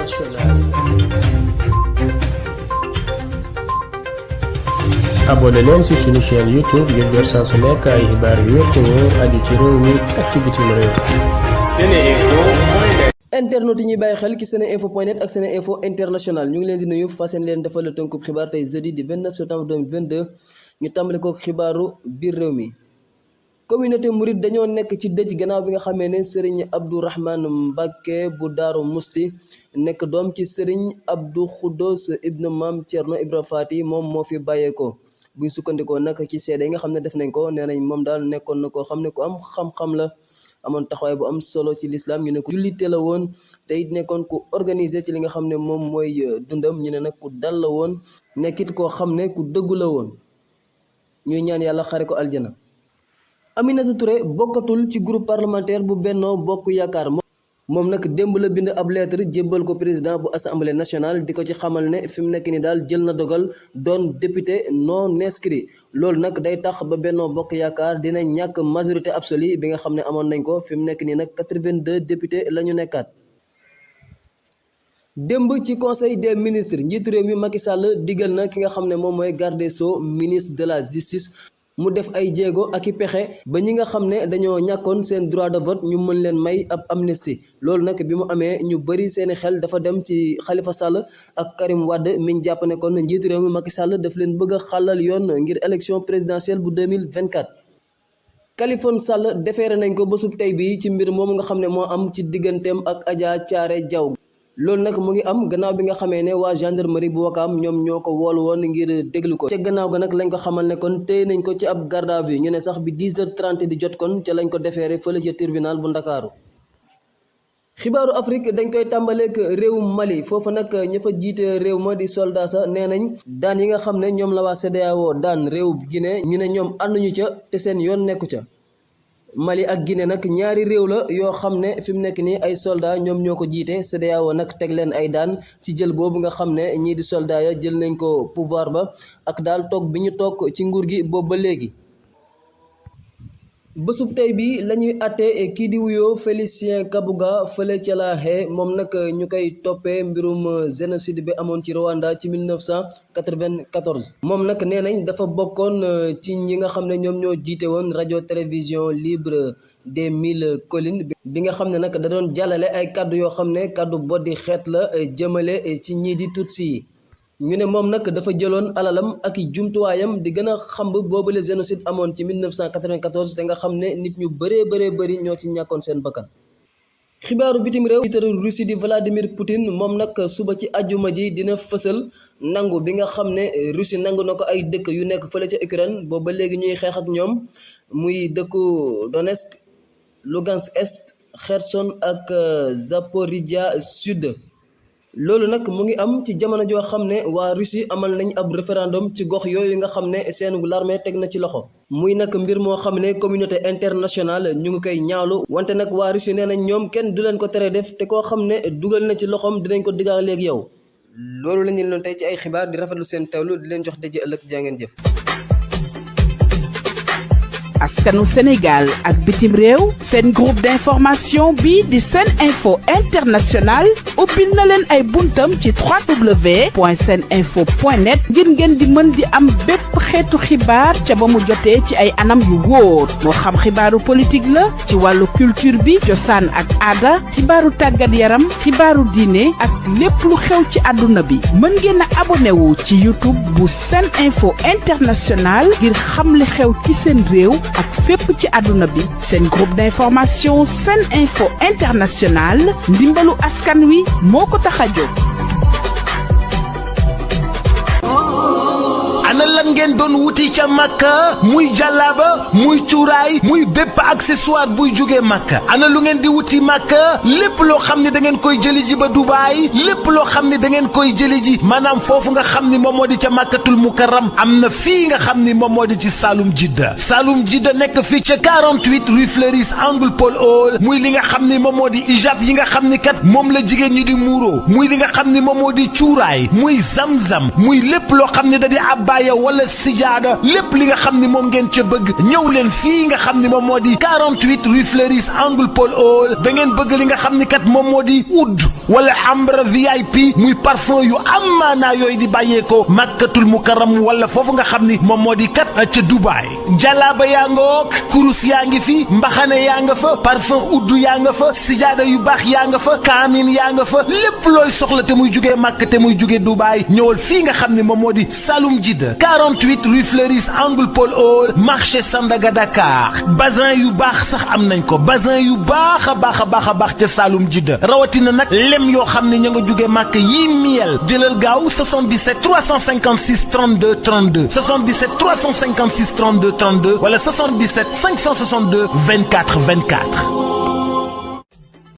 internationale. abonné leen ci suñu chaîne YouTube ngir jot saa su nekk ay xibaar yu wér te wóor aju ci réew mi ak ci bitim réew. SeneInfo.net. internautes yi ñuy bàyyi xel ci SeneInfo.net ak SeneInfo international ñu ngi leen di nuyu fas yéene leen defal la tënkub xibaar tey jeudi di 29 septembre 2022 ñu tàmbali ko xibaaru biir réew mi. communauté mouride dañoo nekk ci dëj gannaaw bi nga xamee ne Serigne Abdourahmane Mbacké bu Daaru Musti nekk doom ci Serigne Abdou Khoudoss ibn Maam Thierno Ibra Fati moom moo fi bàyyeekoo. buñ sukkandikoo nag ci seede yi nga xam ne def nañ ko nee nañ moom daal nekkoon na koo xam ne ku am xam-xam la amoon taxawaay bu am solo ci lislaam ñu ne ko jullite la woon te it nekkoon ku organisé ci li nga xam ne moom mooy dundam ñu ne nag ku dal la woon nekkit koo xam ne ku dëggu la woon ñuy ñaan yàlla xare ko aljana. Aminata Touré bokkatul ci groupe parlementaire bu Benno Bokk Yaakaar moom nag démb la bind ab lettre jébbal ko président bu assemblée nationale di ko ci xamal ne fi mu nekk ni daal jël na dogal doon député non inscrit loolu nag day tax ba Benno Bokk Yaakaar dina ñàkk majorité absolue bi nga xam ne amoon nañ ko fi mu nekk nii nag 82 député la ñu nekkaat. démb ci conseil des ministres njiitu réew mi Macky Sall digal na ki nga xam ne moom mooy garde des sceaux ministre de la justice mu def ay jéego ak i pexe ba ñi nga xam ne dañoo ñàkkoon seen droit de vote ñu mën leen may ab amnistie loolu nag bi mu amee ñu bëri seeni xel dafa dem ci Khalifa Sall ak Karim Wade miñ jàpp ne kon njiitu réew mi Macky Sall daf leen bëgg a xàllal yoon ngir élection présidentielle bu 2024. Khalifa Sall defeere nañ ko bésub tey bii ci mbir moomu nga xam ne moo am ci digganteem ak Adja Thiaré Diaw. loolu nag mu ngi am gannaaw bi nga xamee ne waa gendarmerie bu Wakaam ñoom ñoo ko woolu woon ngir déglu ko ca gannaaw ga nag lañ ko xamal ne kon téye nañ ko ci ab garde à vue ñu ne sax bi 10h30 di jot kon ca lañ ko defeere fële ca tribunal bu Ndakaaru. xibaaru Afrique dañ koy tàmbaleek réewum Mali foofu nag ña fa jiite réew ma di soldat sa nee nañ daan yi nga xam ne ñoom la waa CEDEAO daan réew Guinée ñu ne ñoom ànduñu ca te seen yoon nekku ca. Mali ak Guinée nag ñaari réew la yoo xam ne fi mu nekk nii ay soldats ñoom ñoo ko jiite CEDEAO nag teg leen ay daan ci jël boobu nga xam ne ñii di soldats ya jël nañ ko pouvoir ba ak daal toog bi ñu toog ci nguur gi boobu ba léegi. bésub tey bi la ñuy àtte kii di wuyoo Félicien Kabuga fële ca La Haye moom nag ñu koy toppee mbirum génocide bi amoon ci Rwanda ci 1994 moom nag nee nañ dafa bokkoon ci ñi nga xam ne ñoom ñoo jiite woon radio télévision libre des Mille Collines bi nga xam ne nag da doon jàllale ay kàddu yoo xam ne kàddu boddi xeet la jëmale ci ñii di Tutsi yi ñu ne moom nag dafa jëloon alalam ak jumtuwaayam di gën a xamb boobu le génocide amoon ci 1994 te nga xam ne nit ñu bëree bëri ñoo ci ñàkkoon seen bakkan. xibaaru bitim réew njiitu Russie di Vladimir Poutine moom nag suba ci àjjuma ji dina fësal nangu bi nga xam ne Russie nangu na ko ay dëkk yu nekk fële ca Ukraine boobu ba léegi ñuy xeex ak ñoom muy dëkku Donetsk Lugansk Est Kherson ak Zaporizhia Sud. loolu nag mu ngi am ci jamono joo xam ne waa Russie amal nañ ab référendum ci gox yooyu nga xam ne seen l'armée teg na ci loxo muy nag mbir moo xam ne communauté internationale ñu ngi koy ñaawlu wante nag waa Russie nee nañ ñoom kenn du leen ko tere def te koo xam ne dugal na ci loxoom dinañ ko diggaale léegi yow. loolu la ñu leen tey ci ay xibaar di rafetlu seen teewlu di leen jox daje ëllëg jaa ngeen jëf. askanu Sénégal ak bitim réew seen groupe d'information bi di SeneInfo International ubbil na leen ay buntam ci www.seninfo.net ngir ngeen di mën di am bépp xeetu xibaar ca ba mu jotee ci ay anam yu wóor moo xam xibaaru politique la ci wàllu culture bi cosaan ak aada xibaaru tàggat yaram xibaaru diine ak lépp lu xew ci àdduna bi mën ngeen a abonné wu ci YouTube bu SeneInfo International ngir xam li xew ci seen réew ak fépp ci àdduna bi seen groupe d'information SeneInfo International ndimbalu askan wi moo ko tax a jóg. ana lan ngeen doon wuti ca Makka muy jàllaaba muy cuuraay muy bépp accessoire buy jógee Makka ana lu ngeen di wuti Makka lépp loo xam ne da ngeen koy jëli ji ba Dubaay lépp loo xam ne da ngeen koy jëli ji maanaam foofu nga xam ni moom moo di ca Makkatul Mukarram am na fii nga xam ni moom moo di ci Saloum Jidda Saloum Jidda nekk fii ca 48 rue Fleuris angle Paul Hall muy li nga xam ni moom moo di ijab yi nga xam ni kat moom la jigéen ñi di muuro muy li nga xam ni moom moo di cuuraay muy zamzam muy lépp loo xam ne da di abbaaya abaaya wala sijaada lépp li nga xam ni moom ngeen ca bëgg ñëw leen fii nga xam ni moom moo di 48 rue Fleuris angle Paul Hall. da ngeen bëgg li nga xam ni kat moom moo di oud wala ambre VIP muy parfum yu amaanaa yooyu di bàyyeekoo Makkatul Mukarram wala foofu nga xam ni moom moo di kat ca Dubaay. jalaaba yaa nga wook kurus yaa ngi fi mbaxane yaa nga fa parfum oud yaa nga fa sijaada yu baax yaa nga fa kaamin yaa nga fa lépp looy soxla te muy jugee Makka te muy jugee Dubaay ñëwal fii nga xam ni moom moo di Saloum Jidda 48 rue Fleuris angle Paul Hall marché Sandaga Dakar. bazin yu baax sax am nañ ko bazin yu baax a baax a baax a baax ca Saloum Jidda rawatina nag lem yoo xam ne ña nga jugee Makka yii miel jëlal gaaw 77 356 32 32 77 356 32 32 wala 77 562 24 24.